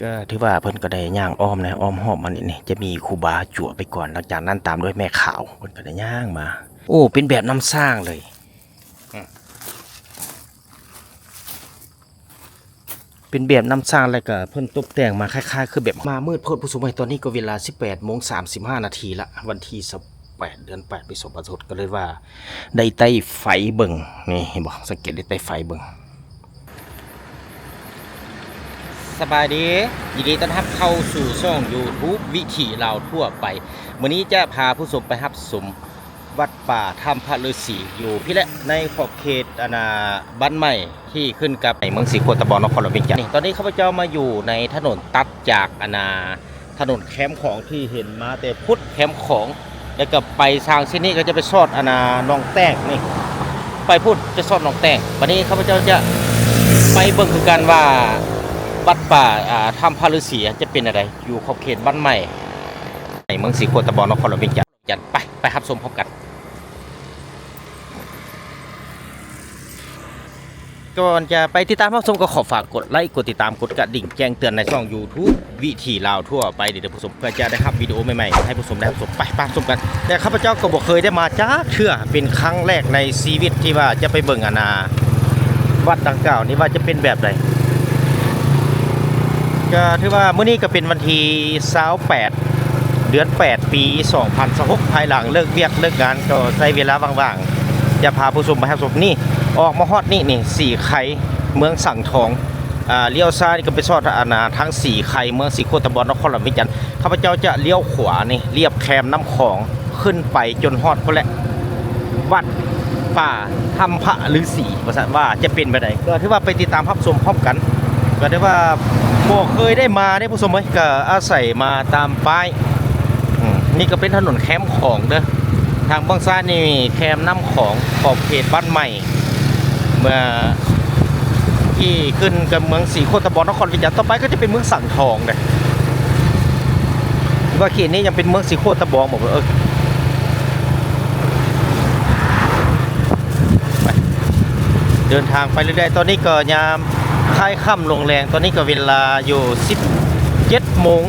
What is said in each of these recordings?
ກໍຖືວ່າເພິ່ນກໍໄດ້ຍ່າງອ້ອມນະ ອ້ອມຮອບມານີ້ ນີ້ຈະມີຄູບາຈົວໄປກ່ອນ ຫຼັງຈາກນັ້ນຕາມດ້ວຍແມ່ຂາວ ເພິ່ນກໍໄດ້ຍ່າງມາ. ໂອ້ ເປັນແບບນ້ຳຊ້າງເລີຍ ເປັນແບບນ້ຳຊ້າງ ແລ້ວກໍເພິ່ນຕົບແຕ່ງມາຄ້າຍໆຄືແບບ ມາມືດໂພດຜູ້ຊົມເອີຍ. ຕອນນີ້ກໍເວລາສິບແປດໂມງສາມສິບຫ້ານາທີລະ ວັນທີຊາວແປດ ເດືອນແປດ ປີສອງພັນຊາວຫົກ ກໍເລີຍວ່າໄດ້ໄຕ້ໄຟເບິ່ງ. ນີ້ເຫັນບໍ່? ສັງເກດໄດ້ໄຕ້ໄຟເບິ່ງ. ສະບາຍດີ ຍິນດີຕ້ອນຮັບເຂົ້າສູ່ຊ່ອງ YouTube ວິຖີລາວທົ່ວໄປ. ມື້ນີ້ຈະພາຜູ້ຊົມໄປຮັບຊົມວັດປ່າຖ້ຳພະລືສີ ຢູ່ພີ້ແຫຼະ ໃນຂອບເຂດ ອັນນ່າ ບ້ານໃໝ່ ທີ່ຂຶ້ນກັບໃນເມືອງສີໂຄດຕະບອງ ນະຄອນຫຼວງວຽງຈັນ. ນີ້ ຕອນນີ້ຂ້າພະເຈົ້າມາຢູ່ໃນຖະໜົນຕັດຈາກ ອັນນ່າ ຖະໜົນແຄມຂອງທີ່ເຫັນມາແຕ່ພຸ້ນແຄມຂອງ ແລ້ວກໍໄປທາງເສັ້ນນີ້ກໍຈະໄປຊອດ ອັນນ່າ ໜອງແຕ້ງນີ້ ໄປພຸ້ນຈະຊອດໜອງແຕ້ງ. ບັດນີ້ຂ້າພະເຈົ້າຈະໄປເບິ່ງຄືກັນວ່າ ວັດປ່າ ອ່າ ຖ້ຳພະລືສີຈະເປັນແນວໃດ ຢູ່ຂອບເຂດບ້ານໃໝ່ ໃນເມືອງສີໂຄດຕະບອງ ນະຄອນຫຼວງວຽງຈັນ. ໄປ ໄປຮັບຊົມພ້ອມກັນ. ກ່ອນຈະໄປຕິດຕາມຮັບຊົມ ກໍຂໍຝາກກົດໄລ ກົດຕິດຕາມ ກົດກະດິ່ງແຈ້ງເຕືອນໃນຊ່ອງ YouTube ວິຖີລາວທົ່ວໄປເດີທ່ານຜູ້ຊົມ ເພື່ອຈະໄດ້ຮັບວິດີໂອໃໝ່ໆໃຫ້ຜູ້ຊົມໄດ້ຮັບຊົມ. ໄປ ໄປຮັບຊົມກັນ. ແຕ່ຂ້າພະເຈົ້າກໍບໍ່ເຄີຍໄດ້ມາຈັກເທື່ອ ເປັນຄັ້ງແລກໃນຊີວິດທີ່ວ່າຈະໄປເບິ່ງ ອັນນ່າ ວັດດັ່ງກ່າວນີ້ວ່າຈະເປັນແບບໃດ. ກໍຖືວ່າມື້ນີ້ກໍເປັນວັນທີຊາວແປດ ເດືອນແປດ ປີສອງພັນຊາວຫົກ ພາຍຫຼັງເລີກວຽກເລີກງານ ກໍໃຊ້ເວລາວ່າງໆ ຈະພາຜູ້ຊົມໄປຮັບຊົມ. ນີ້ ອອກມາຮອດນີ້ ນີ້ ສີໄຄ ເມືອງສັງທອງ ອ່າ ລ້ຽວຊ້າຍນີ້ກໍໄປຊອດ ອັນນ່າ ທາງສີໄຄ ເມືອງສີໂຄດຕະບອງ ນະຄອນຫຼວງວຽງຈັນ. ຂ້າພະເຈົ້າຈະລ້ຽວຂວານີ້ ລຽບແຄມນ້ຳຂອງ ຂຶ້ນໄປຈົນຮອດພຸ້ນແຫຼະ ວັດປ່າຖ້ຳພະລືສີ ວ່າຊັ້ນ ວ່າຈະເປັນແບບໃດ ກໍຖືວ່າໄປຕິດຕາມຮັບຊົມພ້ອມກັນ. ກໍຖືວ່າບໍ່ເຄີຍໄດ້ມາເດ້ຜູ້ຊົມເອີຍ ກໍອາໄສມາຕາມປ້າຍ. ອືມ ນີ້ກໍເປັນຖະໜົນແຄມຂອງເດີ ທາງເບື້ອງຊ້າຍນີ້ແຄມນ້ຳຂອງ ຂອບເຂດບ້ານໃໝ່ ເມືອງ ທີ່ຂຶ້ນກັບເມືອງສີໂຄດຕະບອງ ນະຄອນວຽງຈັນ. ຕໍ່ໄປກໍຈະເປັນເມືອງສັງທອງເດ້ ວ່າເຂດນີ້ຍັງເປັນເມືອງສີໂຄດຕະບອງບໍ່ ເອີ ໄປ ເດີນທາງໄປເລື້ອຍໆ. ຕອນນີ້ກໍຍາມຄ້າຍຄ່ຳລົງແລງ ຕອນນີ້ກໍເວລາຢູ່ສິບເຈັດໂມງ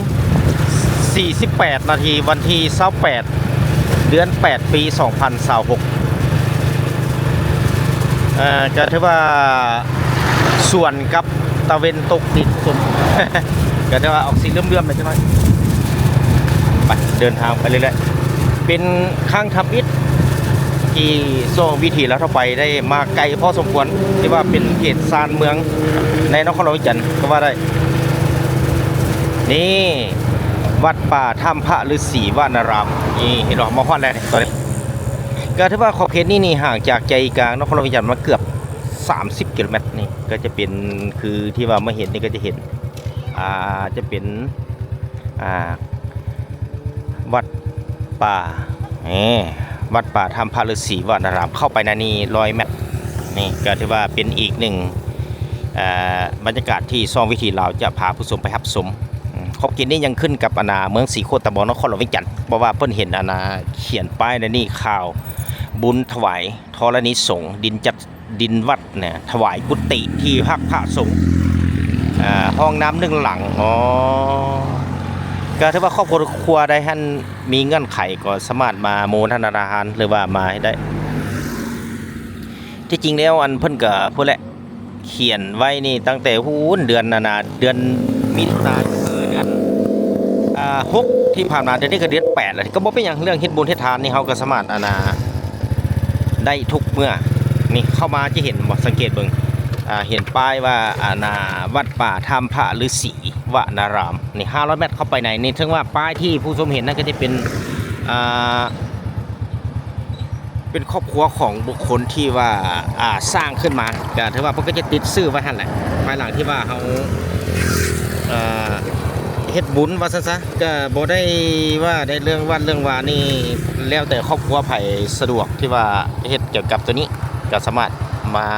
ສີ່ສິບແປດນາທີ ວັນທີຊາວແປດ ເດືອນແປດ ປີສອງພັນຊາວຫົກ ເອີ ກໍຖືວ່າສວນກັບຕາເວັນຕົກດິນສົມ ກໍຖືວ່າອອກສີເຫຼືອມໆໜ້ອຍຈັກໜ້ອຍ. ໄປ ເດີນທາງໄປເລື້ອຍໆ. ເປັນຄັ້ງທຳອິດທີ່ຊ່ອງວິຖີລາວທົ່ວໄປໄດ້ມາໄກພໍສົມຄວນ ຖືວ່າເປັນເຂດຊານເມືອງໃນນະຄອນຫຼວງວຽງຈັນກໍວ່າໄດ້. ນີ້ ວັດປ່າຖ້ຳພະລືສີວະນາລາມ ນີ້ເຫັນບໍ່ ມາຮອດແລ້ວນີ້ ຕອນນີ້ ກໍຖືວ່າຂອບເຂດນີ້ນີ້ຫ່າງຈາກໃຈກາງນະຄອນຫຼວງວຽງຈັນມາເກືອບສາມສິບກິໂລແມັດ. ນີ້ກໍຈະເປັນ ຄືທີ່ວ່າມາເຫັນນີ້ກໍຈະເຫັນ ອ່າ ຈະເປັນ ອ່າ ວັດປ່າ ນີ້ ວັດປ່າຖ້ຳພະລືສີວະນາລາມ ເຂົ້າໄປໃນນີ້ຮ້ອຍແມັດ. ນີ້ກໍຖືວ່າເປັນອີກໜຶ່ງ ເອີ ບັນຍາກາດທີ່ຊ່ອງວິຖີລາວຈະພາຜູ້ຊົມໄປຮັບຊົມ. ອືມ ຂອບເຂດນີ້ຍັງຂຶ້ນກັບ ອັນນ່າ ເມືອງສີໂຄດຕະບອງ ນະຄອນຫຼວງວຽງຈັນ ເພາະວ່າເພິ່ນເຫັນ ອັນນ່າ ຂຽນປ້າຍໃນນີ້ ຂ່າວບຸນຖວາຍທໍລະນີສົງ ດິນຈັດ ດິນວັດນະ ຖວາຍກຸຕິທີ່ພັກພະສົງ ເອີ ຫ້ອງນ້ຳໜຶ່ງຫຼັງ. ອໍ ກໍຖືວ່າຄອບຄົວໃດຫັ້ນມີເງື່ອນໄຂກໍສາມາດມາໂມທະນາທານ ຫຼືວ່າມາເຮັດໄດ້. ທີ່ຈິງແລ້ວ ອັນ ເພິ່ນກໍພຸ້ນແຫຼະ ຂຽນໄວ້ນີ້ຕັ້ງແຕ່ ໂອ້ ເດືອນ ອັນນ່າ ເດືອນມິຖຸນາ ເອີ ເດືອນ ອ່າ ຫົກ ທີ່ຜ່ານມາ. ດຽວນີ້ກໍເດືອນແປດແລ້ວ ກໍບໍ່ເປັນຫຍັງ ເລື່ອງເຮັດບຸນເຮັດທານນີ້ ເຮົາກໍສາມາດ ອັນນ່າ ໄດ້ທຸກເມື່ອ. ນີ້ເຂົ້າມາຈະເຫັນບໍ່ ສັງເກດເບິ່ງ ອ່າ ເຫັນປ້າຍວ່າ ອັນນ່າ ວັດປ່າຖ້ຳພະລືສີວະນາລາມ ນີ້ ຫ້າຮ້ອຍແມັດເຂົ້າໄປໃນນີ້. ເຖິງວ່າປ້າຍທີ່ຜູ້ຊົມເຫັນນັ້ນກໍຈະເປັນ ອ່າ ເປັນຄອບຄົວຂອງບຸກຄົນທີ່ວ່າ ອ່າ ສ້າງຂຶ້ນມາ ກໍຖືວ່າເພິ່ນກໍຈະຕິດຊື່ໄວ້ຫັ້ນແຫຼະ ພາຍຫຼັງທີ່ວ່າເຮົາ ເອີ່ ເຮັດບຸນວ່າຊັ້ນຊະ. ກໍບໍ່ໄດ້ວ່າໃນເລື່ອງວັດເລື່ອງວານີ້ ແລ້ວແຕ່ຄອບຄົວໃຜສະດວກທີ່ວ່າເຮັດກ່ຽວກັບໂຕນີ້ ກໍສາມາດມາ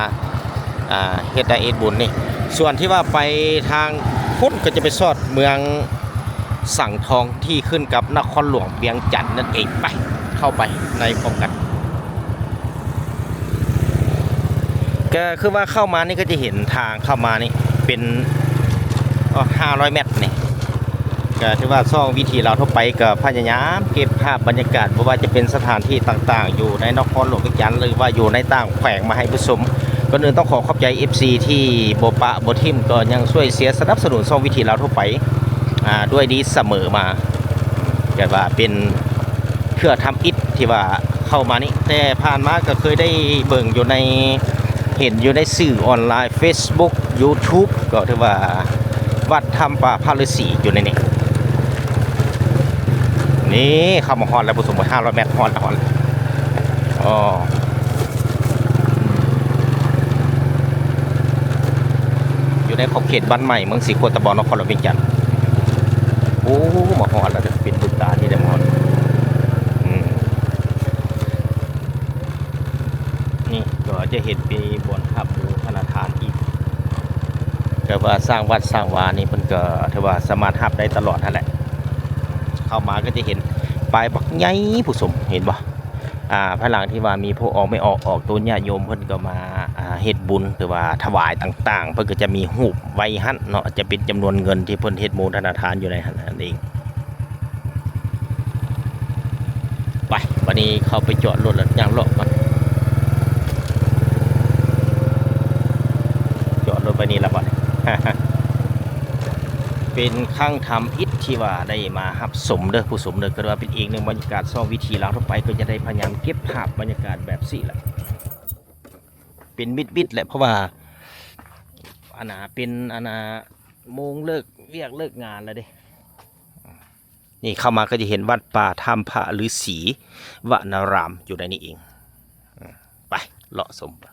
ອ່າ ເຮັດໄດ້ ເຮັດບຸນນີ້. ສ່ວນທີ່ວ່າໄປທາງພຸ້ນກໍຈະໄປຊອດເມືອງສັງທອງ ທີ່ຂຶ້ນກັບນະຄອນຫຼວງວຽງຈັນນັ້ນເອງ. ໄປ ເຂົ້າໄປໃນພ້ອມກັນ. ກໍຄືວ່າເຂົ້າມານີ້ກໍຈະເຫັນທາງເຂົ້າມານີ້ເປັນ ກໍຫ້າຮ້ອຍແມັດນີ້ ກໍຖືວ່າຊ່ອງວິຖີລາວທົ່ວໄປກໍພະຍາຍາມເກັບພາບບັນຍາກາດ ບໍ່ວ່າຈະເປັນສະຖານທີ່ຕ່າງໆ ຢູ່ໃນນະຄອນຫຼວງວຽງຈັນ ຫຼືວ່າຢູ່ໃນຕ່າງແຂວງມາໃຫ້ຜູ້ຊົມ. ກ່ອນອື່ນຕ້ອງຂໍຂອບໃຈເອັຟຊີທີ່ບໍ່ປະບໍ່ຖິ້ມ ກໍຍັງຊ່ວຍເຊຍສະໜັບສະໜູນຊ່ອງວິຖີລາວທົ່ວໄປ ອາ ດ້ວຍດີສະເໝີມາ. ແບບວ່າເປັນເທື່ອທຳອິດທີ່ວ່າເຂົ້າມານີ້ ແຕ່ຜ່ານມາກໍເຄີຍໄດ້ເບິ່ງຢູ່ໃນ ເຫັນຢູ່ໃນສື່ອອນລາຍ ເຟສບຸກ ຢູທູບ ກໍຖືວ່າວັດຖ້ຳປ່າພະລືສີຢູ່ໃນນີ້. ນີ້ເຂົ້າມາຮອດແລ້ວ ຜູ້ຊົມເອີຍ ຫ້າຮ້ອຍແມັດ ຮອດແລ້ວ ຮອດແລ້ວ. ອໍ ຢູ່ໃນຂອບເຂດບ້ານໃໝ່ ເມືອງສີໂຄດຕະບອງ ນະຄອນຫຼວງວຽງຈັນ. ໂອ້ ມາຮອດແລ້ວ ເປັນບຸນຕາທີ່ໄດ້ມາຮອດ. ອືມ ນີ້ກໍຈະເຫັນມີບ່ອນຮັບໂມທະນາທານອີກ ແຕ່ວ່າສ້າງວັດສ້າງວານີ້ເພິ່ນກໍຖືວ່າສາມາດຮັບໄດ້ຕະຫຼອດຫັ້ນແຫຼະ. ເຂົ້າມາກໍຈະເຫັນປ້າຍບັກໃຫຍ່ ຜູ້ຊົມເຫັນບໍ່? ອາ ພາຍຫຼັງທີ່ວ່າມີພໍ່ອອກແມ່ອອກອອກໂຕ ຍາດໂຍມເພິ່ນກໍມາ ອາ ເຮັດບຸນ ຫຼືວ່າຖວາຍຕ່າງໆ ເພິ່ນກໍຈະມີຮູບໄວ້ຫັ້ນເນາະ ຈະເປັນຈຳນວນເງິນທີ່ເພິ່ນເຮັດໂມທະນາທານຢູ່ໃນຫັ້ນນັ້ນເອງ. ໄປ ບັດນີ້ເຂົ້າໄປຈອດລົດແລ້ວຍ່າງເລາະກ່ອນ ຈອດລົດໄວ້ນີ້ລະບັດນີ້. ເປັນຄັ້ງທຳອິດທີ່ວ່າໄດ້ມາຮັບຊົມເດີຜູ້ຊົມເດີ ກໍຖືວ່າເປັນອີກໜຶ່ງບັນຍາກາດ ຊ່ອງວິຖີລາວທົ່ວໄປກໍຈະໄດ້ພະຍາຍາມເກັບພາບບັນຍາກາດແບບຊີ້ແຫຼະ ເປັນມິດໆແຫຼະ ເພາະວ່າ ອັນນ່າ ເປັນ ອັນນ່າ ໂມງເລີກວຽກເລີກງານແລ້ວເດ້. ນີ້ເຂົ້າມາກໍຈະເຫັນວັດປ່າຖ້ຳພະລືສີວະນາລາມຢູ່ໃນນີ້ເອງ. ໄປເລາະຊົມ ໄປ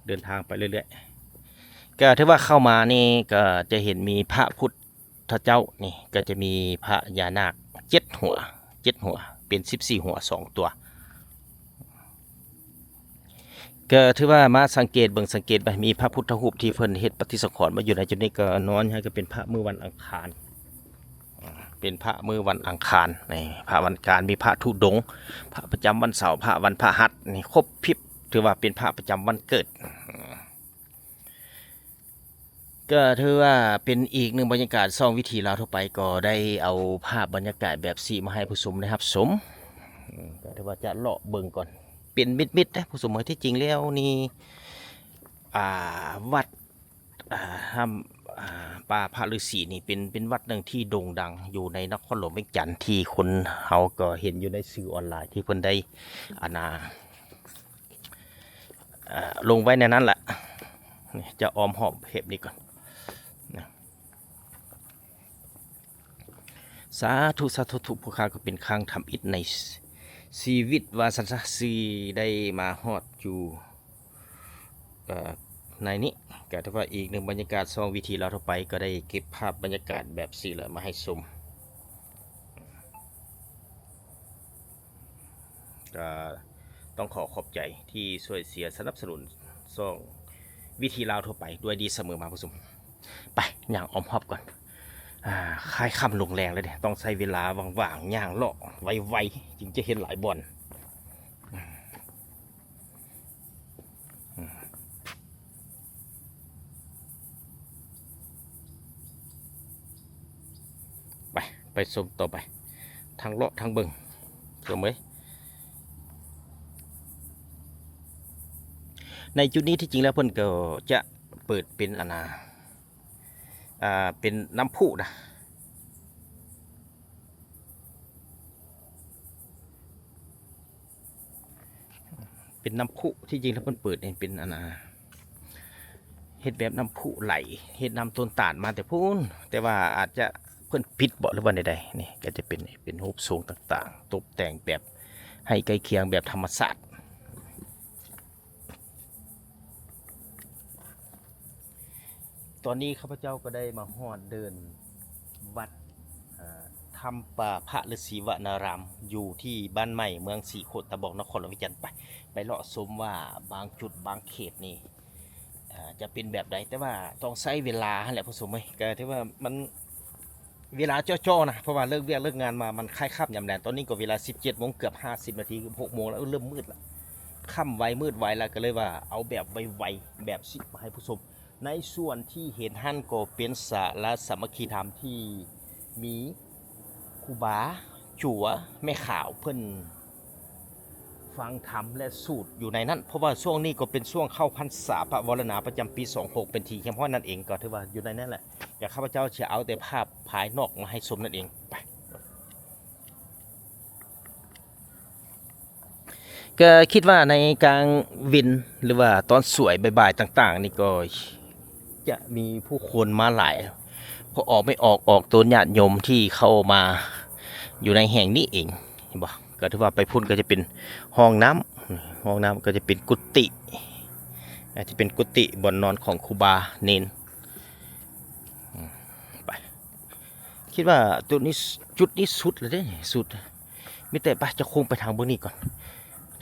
ເດີນທາງໄປເລື້ອຍໆ. ກໍຖືວ່າເຂົ້າມານີ້ກໍຈະເຫັນມີພະພຸດ ທະເຈົ້ານີ້ກໍຈະມີພະຍານາກເຈັດຫົວ ເຈັດຫົວ ເປັນສິບສີ່ຫົວສອງຕົວ. ກໍຖືວ່າມາສັງເກດເບິ່ງ ສັງເກດໄປ ມີພະພຸດທະຮູບທີ່ເພິ່ນເຮັດປະຕິດສັງຂອນມາຢູ່ໃນຈຸດນີ້ ກໍນອນໃຫ້ ກໍເປັນພະມື້ວັນອັງຄານ ເປັນພະມື້ວັນອັງຄານ ນີ້ພະວັນອັງຄານ ມີພະທຸດົງ ພະປະຈຳວັນເສົາ ພະວັນພະຫັດ ນີ້ຄົບຄຣິບ ຖືວ່າເປັນພະປະຈຳວັນເກີດ. ກໍຖືວ່າເປັນອີກໜຶ່ງບັນຍາກາດ ຊ່ອງວິຖີລາວທົ່ວໄປກໍໄດ້ເອົາພາບບັນຍາກາດແບບຊີ້ມາໃຫ້ຜູ້ຊົມໄດ້ຮັບຊົມ ກໍຖືວ່າຈະເລາະເບິ່ງກ່ອນ ເປັນມິດໆເດ້ຜູ້ຊົມເອີຍ. ທີ່ຈິງແລ້ວນີ້ ອ່າ ວັດ ອ່າ ຖ້ຳ ອ່າ ປ່າພະລືສີນີ້ເປັນ ເປັນວັດໜຶ່ງທີ່ໂດ່ງດັງຢູ່ໃນນະຄອນຫຼວງວຽງຈັນ ທີ່ຄົນເຮົາກໍເຫັນຢູ່ໃນສື່ອອນລາຍທີ່ເພິ່ນໄດ້ ອັນນ່າ ເອີ່ ລົງໄວ້ໃນນັ້ນແຫຼະ. ນີ້ຈະອ້ອມຮອບແບບນີ້ກ່ອນນະ. ສາທຸ ສາທຸ ທຸກຜູ້ຂ້າ ກໍເປັນຄັ້ງທຳອິດໃນຊີວິດວ່າຊັ້ນຊະ ທີ່ໄດ້ມາຮອດຢູ່ ເອີ່ ໃນນີ້ ກໍຖືວ່າອີກໜຶ່ງບັນຍາກາດ ຊ່ອງວິຖີລາວທົ່ວໄປ ກໍໄດ້ເກັບພາບບັນຍາກາດແບບຊີ້ແຫຼະມາໃຫ້ຊົມ. ກໍຕ້ອງຂໍຂອບໃຈທີ່ຊ່ວຍເຊຍສະໜັບສະໜູນຊ່ອງວິຖີລາວທົ່ວໄປດ້ວຍດີສະເໝີມາຜູ້ຊົມ. ໄປ ຍ່າງອ້ອມຮອບກ່ອນ ອາ ຄ້າຍຄ່ຳລົງແລງແລ້ວເດ້ ຕ້ອງໃຊ້ເວລາຫວ່າງໆ ຍ່າງເລາະໄວໆ ຈຶ່ງຈະເຫັນຫຼາຍບ່ອນ. ໄປ ໄປຊົມຕໍ່ໄປ ທັງເລາະທັງເບິ່ງ ເອີຍ. ໃນຈຸດນີ້ທີ່ຈິງແລ້ວເພິ່ນກໍຈະເປີດເປັນ ອັນນ່າ ອ່າ ເປັນນ້ຳພຸນະ ເປັນນ້ຳພຸ ທີ່ຈິງແລ້ວເພິ່ນເປີດໃຫ້ເປັນ ອັນນ່າ ເຮັດແບບນ້ຳພຸໄຫຼ ເຮັດນ້ຳຕົ້ນຕານມາແຕ່ພຸ້ນ ແຕ່ວ່າອາດຈະເພິ່ນປິດບໍ ຫຼືວ່າແນວໃດ. ນີ້ກໍຈະເປັນ ເປັນຮູບຊົງຕ່າງໆ ຕົບແຕ່ງແບບໃຫ້ໃກ້ຄຽງແບບທຳມະຊາດ. ຕອນນີ້ຂ້າພະເຈົ້າກໍໄດ້ມາຮອດເດີ່ນວັດ ເອີ່ ຖ້ຳປ່າພະລືສີວະນາລາມ ຢູ່ທີ່ບ້ານໃໝ່ ເມືອງສີໂຄດຕະບອງ ນະຄອນຫຼວງວຽງຈັນ. ໄປ ໄປເລາະຊົມວ່າບາງຈຸດບາງເຂດນີ້ ເອີ່ ຈະເປັນແບບໃດ ແຕ່ວ່າຕ້ອງໃຊ້ເວລາຫັ້ນແຫຼະ ຜູ້ຊົມເອີຍ. ກໍຖືວ່າມັນ ເວລາເຈາະໆນະ ເພາະວ່າເລີກວຽກເລີກງານມາ ມັນຄ້າຍຄ່ຳຍາມແລງ. ຕອນນີ້ກໍເວລາສິບເຈັດໂມງ ເກືອບຫ້າສິບນາທີ ເກືອບຫົກໂມງແລ້ວ ເລີ່ມມືດລະ. ຄ່ຳໄວມືດໄວ ແລ້ວກໍເລີຍວ່າເອົາແບບໄວໆ ແບບຊິມາໃຫ້ຜູ້ຊົມ. ໃນສ່ວນທີ່ເຫັນຫັ້ນກໍເປັນສາລາສາມັກຄີທຳທີ່ມີຄູບາຈົວແມ່ຂາວເພິ່ນຟັງທຳ ແລະ ສູດຢູ່ໃນນັ້ນ ເພາະວ່າຊ່ວງນີ້ກໍເປັນຊ່ວງເຂົ້າພັນສາພະວາລະນາປະຈຳປີສອງຫົກ ເປັນທີ່ຮຽບຮ້ອຍນັ້ນເອງ ກໍຖືວ່າຢູ່ໃນນັ້ນແຫຼະ. ແຕ່ຂ້າພະເຈົ້າຈະເອົາແຕ່ພາບພາຍນອກມາໃຫ້ຊົມນັ້ນເອງ. ໄປ. ກໍຄິດວ່າໃນກາງເວັນ ຫຼືວ່າຕອນສວຍບ່າຍໆຕ່າງໆນີ້ ກໍຈະມີຜູ້ຄົນມາຫຼາຍ ເພາະອອກໄມ່ອອກ ອອກຕົນຍາດໂຍມທີ່ເຂົ້າມາຢູ່ໃນແຫ່ງນີ້ເອງ ເຫັນບໍ່? ກໍຖືວ່າໄປພຸ້ນກໍຈະເປັນຫ້ອງນ້ຳ ຫ້ອງນ້ຳກໍຈະເປັນກຸຕິ ອາດຈະເປັນກຸຕິບ່ອນນອນຂອງຄູບາເນນ. ອືມ ໄປ ຄິດວ່າຈຸດນີ້ ຈຸດນີ້ສຸດແລ້ວເດ້ ສຸດ. ມີແຕ່ ໄປ ຈະໂຄ້ງໄປທາງເບື້ອງນີ້ກ່ອນ.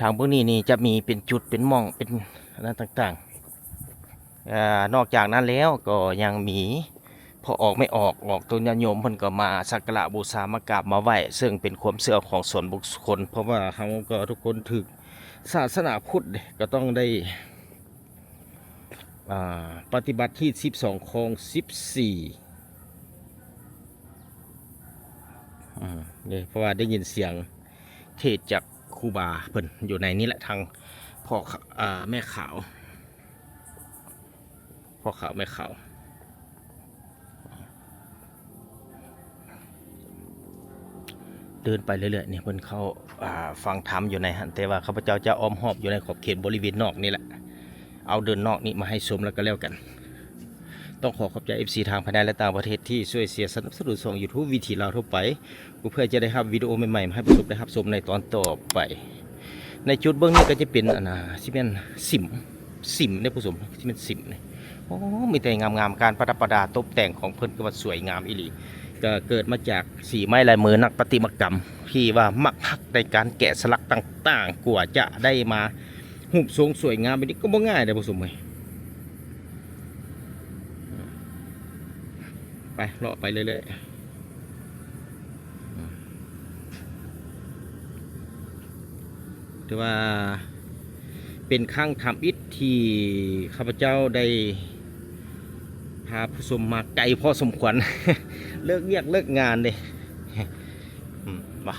ທາງເບື້ອງນີ້ນີ້ຈະມີເປັນຈຸດ ເປັນໝ່ອງ ເປັນອັນນັ້ນຕ່າງໆ. ອາ ນອກຈາກນັ້ນແລ້ວກໍຍັງມີ ພໍອອກໄມ່ອອກ ອອກຕົນຍາດໂຍມເພິ່ນກໍມາສັກກາລະບູຊາ ມາກາບມາໄຫວ້ ເຊິ່ງເປັນຄວາມເຊື່ອຂອງສ່ວນບຸກຄົນ ເພາະວ່າເຮົາກໍທຸກຄົນຖືກສາສະໜາພຸດເດ້ ກໍຕ້ອງໄດ້ ອ່າ ປະຕິບັດຮີດສິບສອງຄອງສິບສີ່ ອືມ ເດ້ ເພາະວ່າໄດ້ຍິນສຽງເທດຈາກຄູບາເພິ່ນຢູ່ໃນນີ້ແຫຼະ ທາງພໍ່ ອ່າ ແມ່ຂາວ ພໍ່ຂາວແມ່ຂາວ. ເດີນໄປເລື້ອຍໆນີ້ ເພິ່ນເຂົ້າ ອ່າ ຟັງທຳຢູ່ໃນຫັ້ນ ແຕ່ວ່າຂ້າພະເຈົ້າຈະອ້ອມຮອບຢູ່ໃນຂອບເຂດບໍລິເວນນອກນີ້ແຫຼະ ເອົາເດີ່ນນອກນີ້ມາໃຫ້ຊົມແລ້ວກໍແລ້ວກັນ. ຕ້ອງຂໍຂອບໃຈເອັຟຊີທາງພາຍໃນ ແລະ ຕ່າງປະເທດທີ່ຊ່ວຍເຊຍສະໜັບສະໜູນຊ່ອງຢູທູບ ວິຖີລາວທົ່ວໄປ ເພື່ອຈະໄດ້ຮັບວິດີໂອໃໝ່ໆມາໃຫ້ຜູ້ຊົມໄດ້ຮັບຊົມໃນຕອນຕໍ່ໄປ. ໃນຈຸດເບື້ອງນີ້ກໍຈະເປັນ ອັນນ່າ ຊິແມ່ນສິມ ສິມເດ້ຜູ້ຊົມ ຊິແມ່ນສິມນີ້. ໂອ້ ມີແຕ່ງາມໆ ການປະດັບປະດາຕົບແຕ່ງຂອງເພິ່ນກໍວ່າສວຍງາມອີ່ຫຼີ. ກໍເກີດມາຈາກສີໄມ້ລາຍມືນັກປະຕິມາກຳ ທີ່ວ່າມັກຮັກໃນການແກະສະຫຼັກຕ່າງໆ ກວ່າຈະໄດ້ມາຮູບຊົງສວຍງາມແບບນີ້ກໍບໍ່ງ່າຍເດ້ຜູ້ຊົມເອີຍ. ໄປ ເລາະໄປເລື້ອຍໆ. ຖືວ່າເປັນຄັ້ງທຳອິດທີ່ຂ້າພະເຈົ້າໄດ້ພາຜູ້ຊົມມາໄກພໍສົມຄວນ ເລີກວຽກເລີກງານເດ້. ອືມ ວ່າ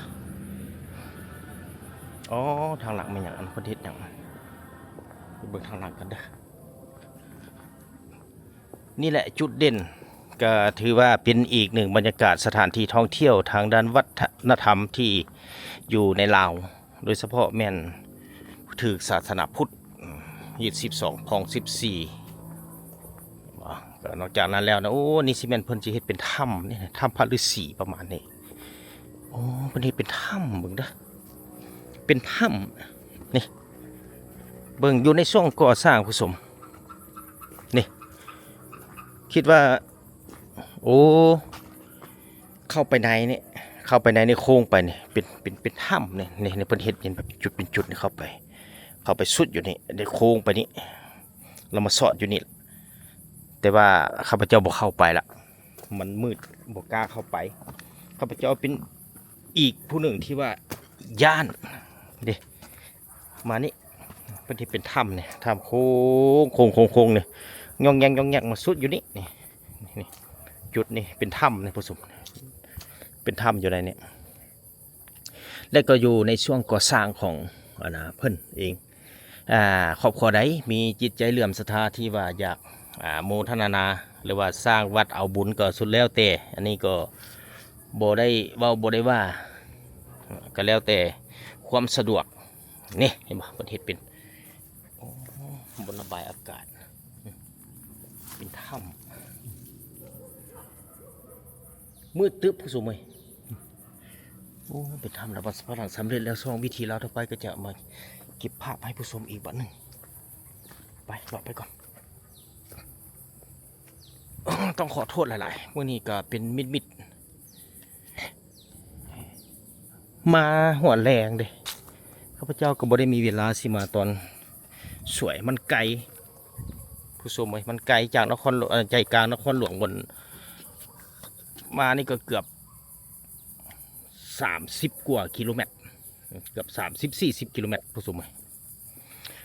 ອໍ ທາງຫຼັງແມ່ນຫຍັງ? ອັນເພິ່ນເຮັດຫຍັງ? ໄປເບິ່ງທາງຫຼັງກັນເດີ. ນີ້ແຫຼະຈຸດເດັ່ນ ກໍຖືວ່າເປັນອີກໜຶ່ງບັນຍາກາດສະຖານທີ່ທ່ອງທ່ຽວທາງດ້ານວັດທະນະທຳທີ່ຢູ່ໃນລາວ ໂດຍສະເພາະແມ່ນຖືກສາສະໜາພຸດ ຮີດສິບສອງຄອງສິບສີ່. ກໍນອກຈາກນັ້ນແລ້ວນະ ໂອ້ ນີ້ຊິແມ່ນເພິ່ນຊິເຮັດເປັນຖ້ຳນີ້ ຖ້ຳພະລືສີປະມານນີ້. ໂອ້ ເພິ່ນເຮັດເປັນຖ້ຳ ເບິ່ງເດີ ເປັນຖ້ຳນີ້ ເບິ່ງຢູ່ໃນຊ່ວງກໍ່ສ້າງຜູ້ຊົມ ນີ້ ຄິດວ່າ ໂອ້ ເຂົ້າໄປໃນນີ້ ເຂົ້າໄປໃນນີ້ໂຄ້ງໄປນີ້ ເປັນ ເປັນ ເປັນຖ້ຳນີ້ ນີ້ ນີ້ເພິ່ນເຮັດເປັນແບບຈຸດເປັນຈຸດນີ້ ເຂົ້າໄປ ເຂົ້າໄປສຸດຢູ່ນີ້ ໄດ້ໂຄ້ງໄປນີ້ ແລ້ວມາຊອດຢູ່ນີ້ ແຕ່ວ່າຂ້າພະເຈົ້າບໍ່ເຂົ້າໄປລະ ມັນມືດ ບໍ່ກ້າເຂົ້າໄປ. ຂ້າພະເຈົ້າເປັນອີກຜູ້ໜຶ່ງທີ່ວ່າຢ້ານເດ້ ມານີ້ ເພິ່ນເຮັດເປັນຖ້ຳນີ້ ຖ້ຳໂຄ້ງໆໆໆນີ້ ຍ່ອງແຍ່ງໆມາສຸດຢູ່ນີ້ ນີ້ ນີ້ ຈຸດນີ້ເປັນຖ້ຳນີ້ ຜູ້ຊົມ ເປັນຖ້ຳຢູ່ໃນນີ້ ແລະກໍຢູ່ໃນຊ່ວງກໍ່ສ້າງຂອງ ອັນນ່າ ເພິ່ນເອງ. ອ່າ ຄອບຄົວໃດມີຈິດໃຈເຫຼື້ອມສັດທາທີ່ວ່າຢາກ ອ່າ ໂມທະນາ ຫຼືວ່າສ້າງວັດເອົາບຸນກໍສຸດແລ້ວແຕ່ ອັນນີ້ກໍບໍ່ໄດ້ເວົ້າບໍ່ໄດ້ວ່າ ກໍແລ້ວແຕ່ຄວາມສະດວກ. ນີ້ເຫັນບໍ່ ເພິ່ນເຮັດເປັນ ໂອ້ ບ່ອນລະບາຍອາກາດ ເປັນຖ້ຳ ມືດຕຶບຜູ້ຊົມເອີຍ. ໂອ້ ເປັນຖ້ຳລະບັດສະພາຫຼັງສຳເລັດແລ້ວ ຊ່ອງວິຖີລາວທົ່ວໄປກໍຈະມາເກັບພາບໃຫ້ຜູ້ຊົມອີກບັດໜຶ່ງ. ໄປ ເລາະໄປກ່ອນ. ຕ້ອງຂໍໂທດຫຼາຍໆ ມື້ນີ້ກໍເປັນມິດໆ ມາຮອດແລງເດ້ ຂ້າພະເຈົ້າກໍບໍ່ໄດ້ມີເວລາຊິມາຕອນສວຍ ມັນໄກ ຜູ້ຊົມເອີຍ ມັນໄກຈາກນະຄອນຫຼວງ ເອີ ໃຈກາງນະຄອນຫຼວງ ບ່ອນມານີ້ກໍເກືອບສາມສິບກວ່າກິໂລແມັດ ເກືອບສາມສິບ ສີ່ສິບກິໂລແມັດ ຜູ້ຊົມເອີຍ.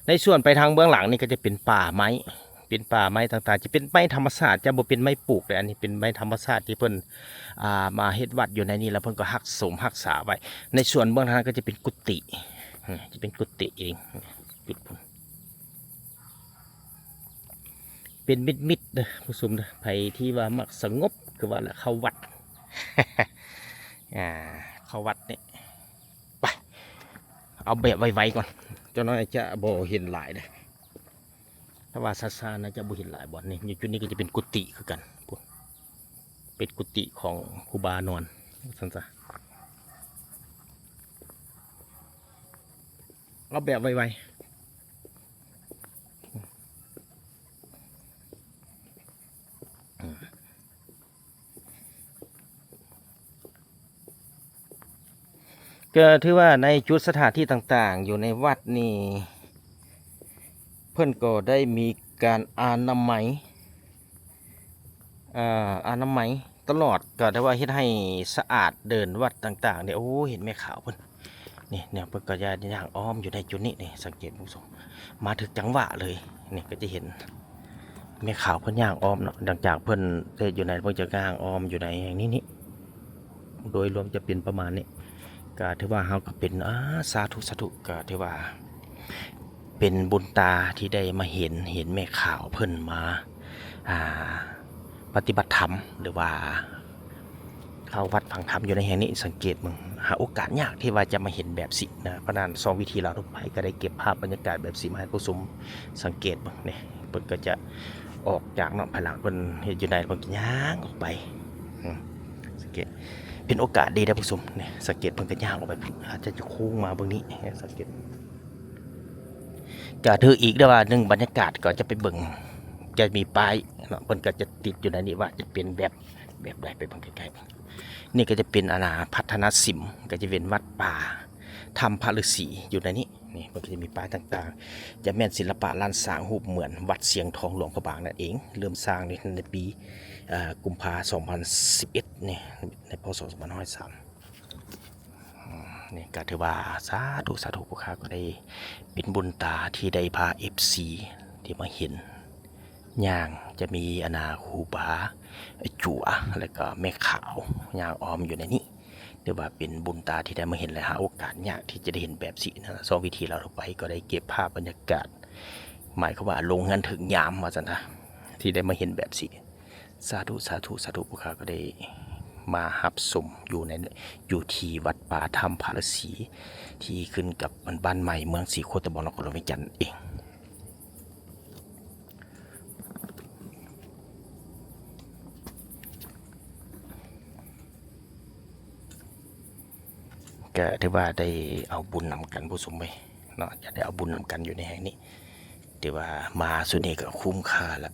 ໃນສ່ວນໄປທາງເບື້ອງຫຼັງນີ້ກໍຈະເປັນປ່າໄມ້ ເປັນປ່າໄມ້ຕ່າງໆ ຈະເປັນໄມ້ທຳມະຊາດ ຈະບໍ່ເປັນໄມ້ປູກເດ້. ອັນນີ້ເປັນໄມ້ທຳມະຊາດທີ່ເພິ່ນ ອ່າ ມາເຮັດວັດຢູ່ໃນນີ້ ແລ້ວເພິ່ນກໍຮັກສົມຮັກສາໄວ້. ໃນສ່ວນເບື້ອງທາງນັ້ນກໍຈະເປັນກຸຕິ ອາ ຈະເປັນກຸຕິເອງ ຈຸດພຸ້ນ ເປັນມິດໆເດີຜູ້ຊົມເດີ. ໃຜທີ່ວ່າມັກສະຫງົບ ຄືວ່າລະ ເຂົ້າວັດ ອ່າ ເຂົ້າວັດນີ້ ໄປ ເອົາແບບໄວໆກ່ອນ ຈັກໜ້ອຍຈະບໍ່ເຫັນຫຼາຍເດ້. ຖ້າວ່າຊ້າໆ ໜ້າຈະບໍ່ເຫັນຫຼາຍບ່ອນນີ້. ຢູ່ຈຸດນີ້ກໍຈະເປັນກຸຕິຄືກັນ ເປັນກຸຕິຂອງຄູບານອນ ວ່າຊັ້ນຊະ. ເອົາແບບໄວໆ ກໍຖືວ່າໃນຈຸດສະຖານທີ່ຕ່າງໆ ຢູ່ໃນວັດນີ້ ເພິ່ນກໍໄດ້ມີການອະນາໄມ ເອີ ອະນາໄມຕະຫຼອດ ກໍຖືວ່າເຮັດໃຫ້ສະອາດເດີ່ນວັດຕ່າງໆນີ້. ໂອ້ ເຫັນແມ່ຂາວເພິ່ນ ນີ້ ເພິ່ນກໍຈະຍ່າງອ້ອມຢູ່ໃນຈຸດນີ້ ນີ້ ສັງເກດເບິ່ງ ມາຖືກຈັງຫວະເລີຍ. ນີ້ກໍຈະເຫັນແມ່ຂາວເພິ່ນຍ່າງອ້ອມເນາະ ຫຼັງຈາກເພິ່ນເຮັດຢູ່ໃນ ເພິ່ນຈະຍ່າງອ້ອມຢູ່ໃນນີ້ ນີ້ ໂດຍລວມຈະເປັນປະມານນີ້. ກໍຖືວ່າເຮົາກໍເປັນ ອາ ສາທຸ ສາທຸ ກໍຖືວ່າເປັນບຸນຕາທີ່ໄດ້ມາເຫັນ ເຫັນແມ່ຂາວເພິ່ນມາ ອ່າ ປະຕິບັດທຳ ຫຼືວ່າເຂົ້າວັດຟັງທຳຢູ່ໃນແຫ່ງນີ້. ສັງເກດເບິ່ງ ຫາໂອກາດຍາກທີ່ວ່າຈະມາເຫັນແບບຊີ້ນະ. ເພາະນັ້ນຊ່ອງວິຖີລາວທົ່ວໄປກໍໄດ້ເກັບພາບບັນຍາກາດແບບຊີ້ມາໃຫ້ຜູ້ຊົມສັງເກດເບິ່ງ. ນີ້ ເພິ່ນກໍຈະອອກຈາກເນາະ ພາຍຫຼັງເພິ່ນເຮັດຢູ່ໃນ ເພິ່ນກໍຍ່າງອອກໄປ ອືມ ສັງເກດ ເປັນໂອກາດດີເດ້ຜູ້ຊົມ. ນີ້ ສັງເກດເພິ່ນກໍຍ່າງອອກໄປ ອາດຈະໂຄ້ງມາເບິ່ງນີ້ ສັງເກດ ກະຖືກອີກເດ້ວ່າ ໜຶ່ງ ບັນຍາກາດກໍຈະໄປເບິ່ງ ຈະມີປ້າຍເນາະ ເພິ່ນກໍຈະຕິດຢູ່ໃນນີ້ວ່າຈະເປັນແບບ ແບບໃດ ໄປເບິ່ງໃກ້ໆ. ນີ້ກໍຈະເປັນ ອາ ນາ ພັດທະນາສິມ ກໍຈະເປັນວັດປ່າຖ້ຳພະລືສີຢູ່ໃນນີ້. ນີ້ ເພິ່ນກໍຈະມີປ້າຍຕ່າງໆ ຈະແມ່ນສິລະປະລ້ານຊ້າງ ຮູບເໝືອນວັດຊຽງທອງຫຼວງພະບາງນັ້ນເອງ. ເລີ່ມສ້າງໃນ ໃນປີ ເອີ ກຸມພາ ສອງພັນສິບເອັດ ນີ້ ໃນ ພ.ສ. ສອງພັນຫ້າຮ້ອຍສາມ. ອືມ ນີ້ກໍຖືວ່າສາທຸ ສາທຸ ພວກຂ້າກໍໄດ້ເປັນບຸນຕາທີ່ໄດ້ພາເອັຟຊີທີ່ມາເຫັນຍ່າງ ຈະມີ ອາ ນາ ຄູບາຈົວ ແລ້ວກໍແມ່ຂາວຍ່າງອ້ອມຢູ່ໃນນີ້. ຖືວ່າເປັນບຸນຕາທີ່ໄດ້ມາເຫັນ ແລະ ຫາໂອກາດຍາກທີ່ຈະໄດ້ເຫັນແບບຊີ້ນະ. ຊ່ອງວິຖີລາວທົ່ວໄປກໍໄດ້ເກັບພາບບັນຍາກາດ ໝາຍຄວາມວ່າລົງເຮືອນຖືກຍາມວ່າຊັ້ນນະ ທີ່ໄດ້ມາເຫັນແບບຊີ້. ສາທຸ ສາທຸ ສາທຸ ພວກຂ້າກໍໄດ້ມາຮັບຊົມຢູ່ໃນ ຢູ່ທີ່ວັດປ່າຖ້ຳພະລືສີ ທີ່ຂຶ້ນກັບບ້ານໃໝ່ເມືອງສີໂຄດຕະບອງ ນະຄອນຫຼວງວຽງຈັນເອງ. ກໍຖືວ່າໄດ້ເອົາບຸນນຳກັນຜູ້ຊົມເອີຍເນາະ ຈະໄດ້ເອົາບຸນນຳກັນຢູ່ໃນແຫ່ງນີ້. ຖືວ່າມາຊຸດນີ້ກໍຄຸ້ມຄ່າລະ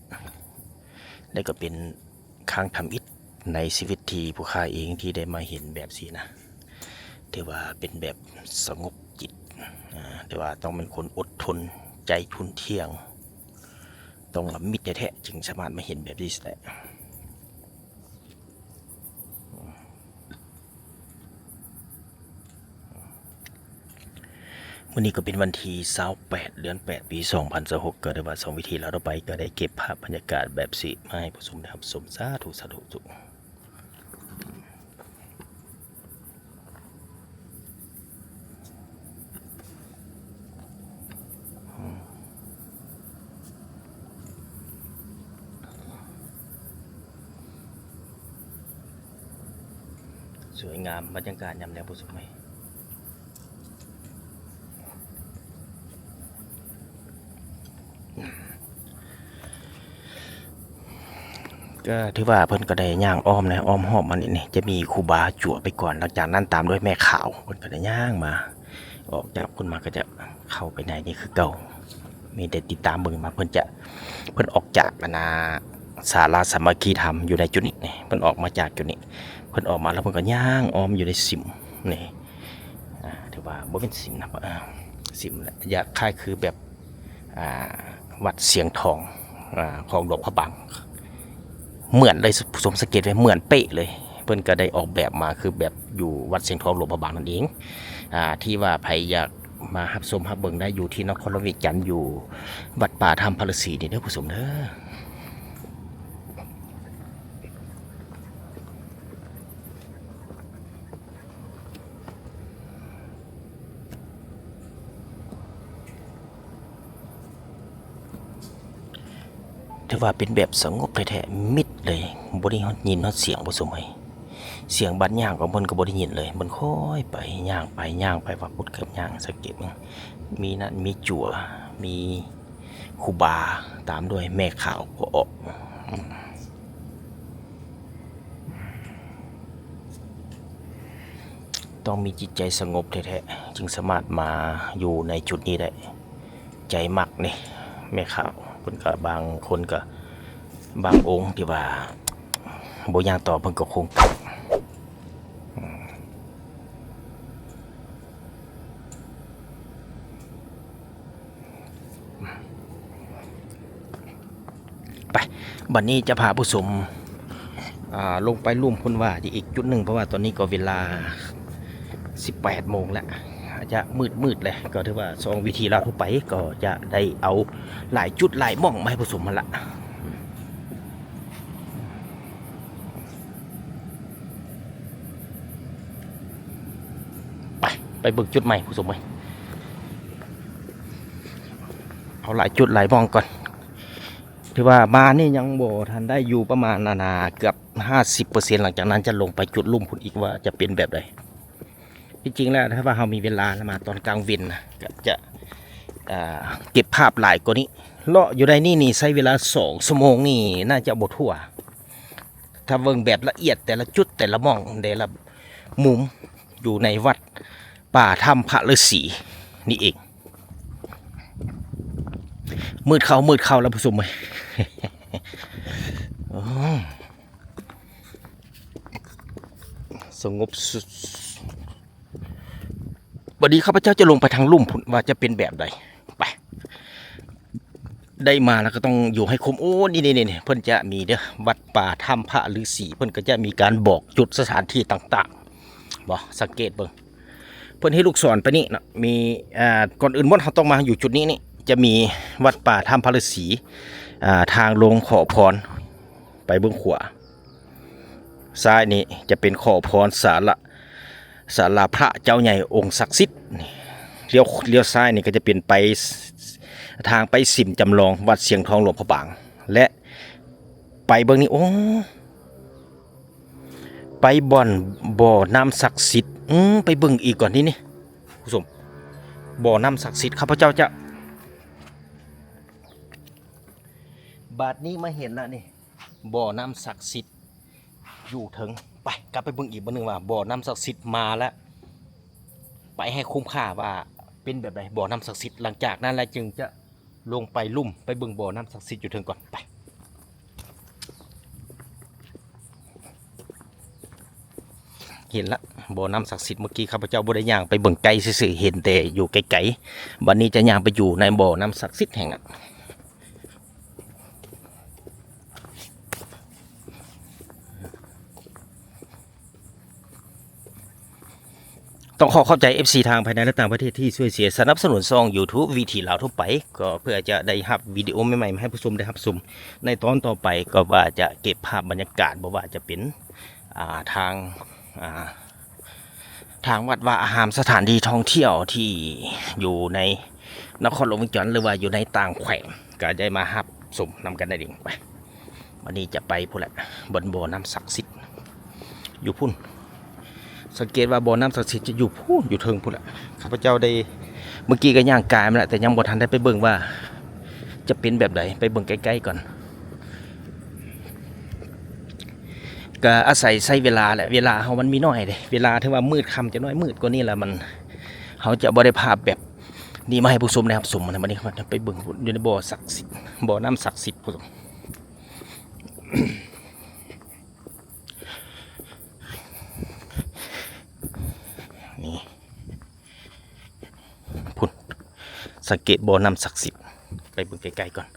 ແລະ ກໍເປັນຄັ້ງທຳອິດໃນຊີວິດທີ່ພວກຂ້າເອງທີ່ໄດ້ມາເຫັນແບບຊີ້ນະ. ຖືວ່າເປັນແບບສະຫງົບຈິດ ອາ ແຕ່ວ່າຕ້ອງເປັນຄົນອົດທົນ ໃຈທຸ່ນທ່ຽງ ຕ້ອງລະມິດແທ້ໆ ຈຶ່ງສາມາດມາເຫັນແບບນີ້ໄດ້. ມື້ນີ້ກໍເປັນວັນທີຊາວແປດ ເດືອນແປດ ປີສອງພັນຊາວຫົກ ກໍຖືວ່າຊ່ອງວິຖີລາວທົ່ວໄປກໍໄດ້ເກັບພາບບັນຍາກາດແບບຊີ້ມາໃຫ້ຜູ້ຊົມໄດ້ຮັບຊົມ. ສາທຸ ສາທຸ ສວຍງາມບັນຍາກາດຍາມແລງຜູ້ຊົມເອີຍ. ກໍຖືວ່າເພິ່ນກໍໄດ້ຍ່າງອ້ອມນະ ອ້ອມຮອບມານີ້ ຈະມີຄູບາຈົວໄປກ່ອນ ຫຼັງຈາກນັ້ນຕາມດ້ວຍແມ່ຂາວ. ເພິ່ນກໍໄດ້ຍ່າງມາ ອອກຈາກພຸ້ນມາກໍຈະເຂົ້າໄປໃນນີ້ຄືເກົ່າ. ມີແຕ່ຕິດຕາມເບິ່ງມາ ເພິ່ນຈະ ເພິ່ນອອກຈາກ ອັນນ່າ ສາລາສາມັກຄີທຳຢູ່ໃນຈຸດນີ້ ເພິ່ນອອກມາຈາກຈຸດນີ້ ເພິ່ນອອກມາແລ້ວເພິ່ນກໍຍ່າງອ້ອມຢູ່ໃນສິມນີ້ ອາ ຖືວ່າບໍ່ແມ່ນສິມນະ ອາ ສິມແຫຼະ ຄ້າຍຄືແບບ ອ່າ ວັດຊຽງທອງ ອາ ຂອງຫຼວງພະບາງ ເໝືອນເລີຍ ຜູ້ຊົມສັງເກດໄວ້ ເໝືອນເປະເລີຍ. ເພິ່ນກໍໄດ້ອອກແບບມາຄືແບບຢູ່ວັດຊຽງທອງຫຼວງພະບາງນັ້ນເອງ ອາ ທີ່ວ່າໃຜຢາກ ມາຮັບຊົມຮັບເບິ່ງໄດ້ຢູ່ທີ່ນະຄອນຫຼວງວຽງຈັນ ຢູ່ວັດປ່າຖ້ຳພະລືສີນີ້ເດີຜູ້ຊົມເດີ. ຖືວ່າເປັນແບບສະຫງົບແທ້ໆ ມິດເລີຍ, ບໍ່ໄດ້ຮອດຍິນຮອດສຽງຜູ້ຊົມເອີຍ. ສຽງບາດຍ່າງຂອງເພິ່ນກໍບໍ່ໄດ້ຍິນເລີຍ, ເພິ່ນຄ່ອຍໄປ ຍ່າງໄປ ຍ່າງໄປ ວ່າພຸ້ນກໍຍ່າງ ສັງເກດເບິ່ງ ມີນັ້ນ ມີຈົວ ມີຄູບາ ຕາມດ້ວຍແມ່ຂາວກໍອອກ. ຕ້ອງມີຈິດໃຈສະຫງົບແທ້ໆ ຈຶ່ງສາມາດມາຢູ່ໃນຈຸດນີ້ໄດ້. ໃຈມັກນີ້ ແມ່ຂາວເພິ່ນກໍ ບາງຄົນກໍ ບາງອົງທີ່ວ່າບໍ່ຍ່າງຕໍ່ເພິ່ນກໍຄົງກັບ. ໄປ ບັດນີ້ຈະພາຜູ້ຊົມ ອ່າ ລົງໄປລຸ່ມພຸ້ນວ່າອີກຈຸດໜຶ່ງ, ເພາະວ່າຕອນນີ້ກໍເວລາສິບແປດໂມງແລ້ວ ອາດຈະມືດໆແລ້ວ. ກໍຖືວ່າຊ່ອງວິຖີລາວທົ່ວໄປກໍຈະໄດ້ເອົາຫຼາຍຈຸດຫຼາຍໝ່ອງມາໃຫ້ຜູ້ຊົມຫັ້ນລະ. ໄປ ໄປເບິ່ງຈຸດໃໝ່ຜູ້ຊົມເອີຍ. ເອົາຫຼາຍຈຸດຫຼາຍໝ່ອງກ່ອນ. ຖືວ່າມານີ້ຍັງບໍ່ທັນໄດ້ຢູ່ປະມານ ອັນນ່າ ເກືອບຫ້າສິບເປີເຊັນ ຫຼັງຈາກນັ້ນຈະລົງໄປຈຸດລຸ່ມພຸ້ນອີກວ່າຈະເປັນແບບໃດ. ທີ່ຈິງແລ້ວຖ້າວ່າເຮົາມີເວລານະ ມາຕອນກາງເວັນນະ ກໍຈະ ອ່າ ເກັບພາບຫຼາຍກວ່ານີ້. ເລາະຢູ່ໃນນີ້ນີ້ໃຊ້ເວລາສອງຊົ່ວໂມງນີ້ໜ້າຈະບໍ່ທົ່ວ ຖ້າເບິ່ງແບບລະອຽດແຕ່ລະຈຸດແຕ່ລະໝ່ອງແຕ່ລະມຸມ ຢູ່ໃນວັດປ່າຖ້ຳພະລືສີນີ້ເອງ. ມືດເຂົ້າ ມືດເຂົ້າແລ້ວຜູ້ຊົມເອີຍ. ສະຫງົບສຸດ. ບັດນີ້ຂ້າພະເຈົ້າຈະລົງໄປທາງລຸ່ມພຸ້ນວ່າຈະເປັນແບບໃດ. ໄປ ໄດ້ມາແລ້ວກໍຕ້ອງຢູ່ໃຫ້ຄຸ້ມ. ໂອ້ ນີ້ໆໆ ເພິ່ນຈະມີເດີ ວັດປ່າຖ້ຳພະລືສີ ເພິ່ນກໍຈະມີການບອກຈຸດສະຖານທີ່ຕ່າງໆ ບໍ່ ສັງເກດເບິ່ງ ເພິ່ນເຮັດລູກສອນໄປນີ້ເນາະ ມີ ອ່າ ກ່ອນອື່ນໝົດເຮົາຕ້ອງມາຢູ່ຈຸດນີ້ນີ້ ຈະມີວັດປ່າຖ້ຳພະລືສີ ອ່າ ທາງລົງຂໍພອນ ໄປເບື້ອງຂວາ ຊ້າຍນີ້ຈະເປັນຂໍພອນສາລະ ສາລາພະເຈົ້າໃຫຍ່ອົງສັກສິດ. ລ້ຽວ ລ້ຽວຊ້າຍນີ້ກໍຈະເປັນໄປ ທາງໄປສິມຈຳລອງວັດຊຽງທອງຫຼວງພະບາງ ແລະ ໄປເບິ່ງນີ້ ໂອ້ ໄປບ່ອນບໍ່ນ້ຳສັກສິດ. ອືມ ໄປເບິ່ງອີກກ່ອນນີ້ນີ້ ຜູ້ຊົມ ບໍ່ນ້ຳສັກສິດ ຂ້າພະເຈົ້າຈະ ບາດນີ້ມາເຫັນລະນີ້ ບໍ່ນ້ຳສັກສິດຢູ່ເທິງ. ໄປ ກັບໄປເບິ່ງອີກບາດໜຶ່ງວ່າບໍ່ນ້ຳສັກສິດມາແລ້ວ ໄປໃຫ້ຄຸ້ມຄ່າວ່າເປັນແບບໃດບໍ່ນ້ຳສັກສິດ. ຫຼັງຈາກນັ້ນແລ້ວຈຶ່ງຈະລົງໄປລຸ່ມ ໄປເບິ່ງບໍ່ນ້ຳສັກສິດຢູ່ເທິງກ່ອນ. ໄປ ເຫັນລະ ບໍ່ນ້ຳສັກສິດ. ເມື່ອກີ້ຂ້າພະເຈົ້າບໍ່ໄດ້ຍ່າງໄປເບິ່ງໃກ້ຊື່ໆ ເຫັນແຕ່ຢູ່ໄກໆ. ບັດນີ້ຈະຍ່າງໄປຢູ່ໃນບໍ່ນ້ຳສັກສິດແຫ່ງນັ້ນ. ຕ້ອງຂໍຂອບໃຈເອັຟຊີທາງພາຍໃນ ແລະ ຕ່າງປະເທດທີ່ຊ່ວຍເຊຍສະໜັບສະໜູນຊ່ອງຢູທູບວິຖີລາວທົ່ວໄປ ກໍເພື່ອຈະໄດ້ຮັບວິດີໂອໃໝ່ໆມາໃຫ້ຜູ້ຊົມໄດ້ຮັບຊົມໃນຕອນຕໍ່ໄປ. ກໍວ່າຈະເກັບພາບບັນຍາກາດ ບໍ່ວ່າຈະເປັນ ອ່າ ທາງ ອ່າ ທາງວັດວາອາຮາມ ສະຖານທີ່ທ່ອງທ່ຽວທີ່ຢູ່ໃນນະຄອນຫຼວງວຽງຈັນ ຫຼືວ່າຢູ່ໃນຕ່າງແຂວງ ກໍໄດ້ມາຮັບຊົມນຳກັນໄດ້ເອງ. ໄປ ບັດນີ້ຈະໄປພຸ້ນແຫຼະ ບ່ອນບໍ່ນ້ຳສັກສິດຢູ່ພຸ້ນ. ສັງເກດວ່າບໍ່ນ້ຳສັກສິດຈະຢູ່ພຸ້ນ ຢູ່ເທິງພຸ້ນແຫຼະ. ຂ້າພະເຈົ້າໄດ້ ເມື່ອກີ້ກໍຍ່າງກາຍມາແລ້ວ ແຕ່ຍັງບໍ່ທັນໄດ້ໄປເບິ່ງວ່າຈະເປັນແບບໃດ ໄປເບິ່ງໃກ້ໆກ່ອນ. ກໍອາໄສໃຊ້ເວລາແຫຼະ ເວລາເຮົາມັນມີໜ້ອຍເດ້ ເວລາຖືວ່າມືດຄ່ຳຈັກໜ້ອຍ ມືດກວ່ານີ້ລະ ມັນ ເຮົາຈະບໍ່ໄດ້ພາບແບບນີ້ມາໃຫ້ຜູ້ຊົມໄດ້ຮັບຊົມນະ. ບັດນີ້ໄປເບິ່ງຢູ່ໃນບໍ່ສັກສິດ ບໍ່ນ້ຳສັກສິດ ຜູ້ຊົມ ນີ້ ພຸ້ນ ສັງເກດບໍ່ນ້ຳສັກສິດ ໄປເບິ່ງໃກ້ໆກ່ອນ.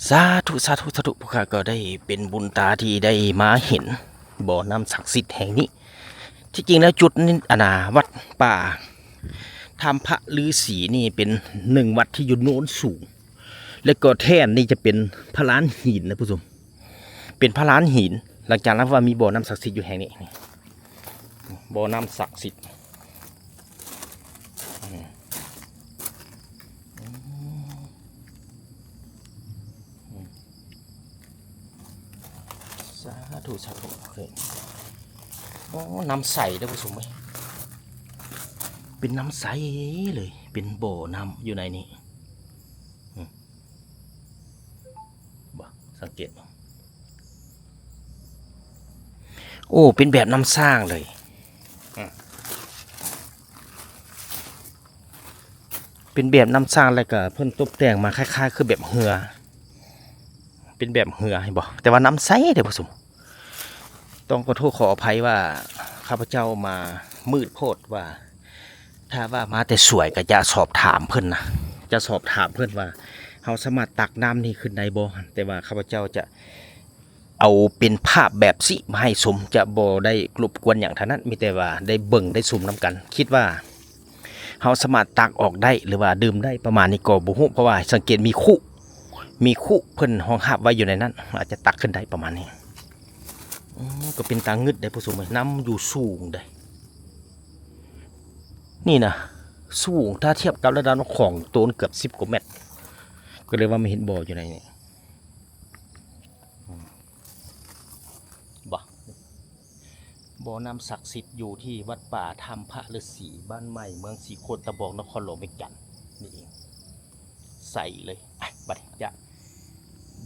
ສາທຸ ສາທຸ ສາທຸ ພວກຂ້າກໍໄດ້ເປັນບຸນຕາທີ່ໄດ້ມາເຫັນບໍ່ນ້ຳສັກສິດແຫ່ງນີ້. ທີ່ຈິງແລ້ວຈຸດນີ້ ອັນນ່າ ວັດປ່າ ຖ້ຳພະລືສີນີ້ເປັນໜຶ່ງວັດທີ່ຢູ່ໂນນສູງ ແລະກໍແທ່ນນີ້ຈະເປັນພະລານຫີນນະຜູ້ຊົມ ເປັນພະລານຫີນ. ຫຼັງຈາກນັ້ນວ່າມີບໍ່ນ້ຳສັກສິດຢູ່ແຫ່ງນີ້ ບໍ່ນ້ຳສັກສິດ. ສາທຸ ສາທຸ. ໂອ້ ນ້ຳໃສເດີ້ຜູ້ຊົມເອີຍ ເປັນນ້ຳໃສເລີຍ ເປັນບໍ່ນ້ຳຢູ່ໃນນີ້. ອືມ ບໍ່ ສັງເກດ ໂອ້ ເປັນແບບນ້ຳສ້າງເລີຍ. ອືມ ເປັນແບບນ້ຳສ້າງ ແລ້ວກະເພິ່ນຕົບແຕ່ງມາຄ້າຍໆຄືແບບເຮືອ ເປັນແບບເຮືອ ເຫັນບໍ່? ແຕ່ວ່ານ້ຳໃສເດ້ຜູ້ຊົມ. ຕ້ອງຂໍໂທດຂໍອະໄພວ່າຂ້າພະເຈົ້າມາມືດໂພດວ່າ ຖ້າວ່າມາແຕ່ສວຍກໍຈະສອບຖາມເພິ່ນນະ ຈະສອບຖາມເພິ່ນວ່າເຮົາສາມາດຕັກນ້ຳນີ້ຂຶ້ນໄດ້ບໍ່? ແຕ່ວ່າຂ້າພະເຈົ້າຈະ ເອົາເປັນພາບແບບຊີ້ມາໃຫ້ຊົມ ຈະບໍ່ໄດ້ລົບກວນຫຍັງທັງນັ້ນ ມີແຕ່ວ່າໄດ້ເບິ່ງໄດ້ຊົມນຳກັນ. ຄິດວ່າເຮົາສາມາດຕັກອອກໄດ້ ຫຼືວ່າດື່ມໄດ້ປະມານນີ້ກໍບໍ່ຮູ້ ເພາະວ່າສັງເກດມີຄຸ ມີຄຸເພິ່ນຮອງຮັບໄວ້ຢູ່ໃນນັ້ນ ອາດຈະຕັກຂຶ້ນໄດ້ປະມານນີ້. ອືມ ກໍເປັນຕາງຶດເດ້ຜູ້ຊົມເອີຍ ນ້ຳຢູ່ສູງເດ້ ນີ້ນະ ສູງ ຖ້າທຽບກັບລະດັບນ້ຳຂອງໂຕນເກືອບສິບກວ່າແມັດ ກໍເລີຍວ່າມາເຫັນບໍ່ຢູ່ໃນນີ້. ອືມ ບໍ່ ບໍ່ນ້ຳສັກສິດຢູ່ທີ່ວັດປ່າຖ້ຳພະລືສີ ບ້ານໃໝ່ ເມືອງສີໂຄດຕະບອງ ນະຄອນຫຼວງວຽງຈັນນີ້ເອງ ໃສເລີຍ. ອະ ບັດນີ້ຈະ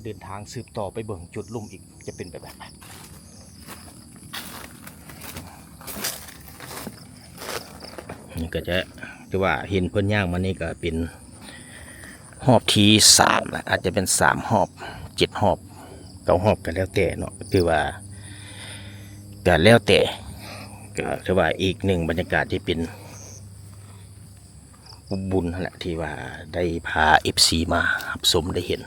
ເດີນທາງສືບຕໍ່ໄປເບິ່ງຈຸດລຸ່ມອີກ ຈະເປັນແບບໃດ. ນີ້ກໍຈະ ຄືວ່າເຫັນເພິ່ນຍ່າງມານີ້ກໍເປັນຮອບທີສາມລະ ອາດຈະເປັນສາມຮອບ ເຈັດຮອບ ເກົ້າຮອບ ກໍແລ້ວແຕ່ເນາະ ຄືວ່າກໍແລ້ວແຕ່ ກໍຖືວ່າອີກໜຶ່ງບັນຍາກາດທີ່ເປັນບຸນຫັ້ນແຫຼະ ທີ່ວ່າໄດ້ພາເອັຟຊີມາຮັບຊົມໄດ້ເຫັນ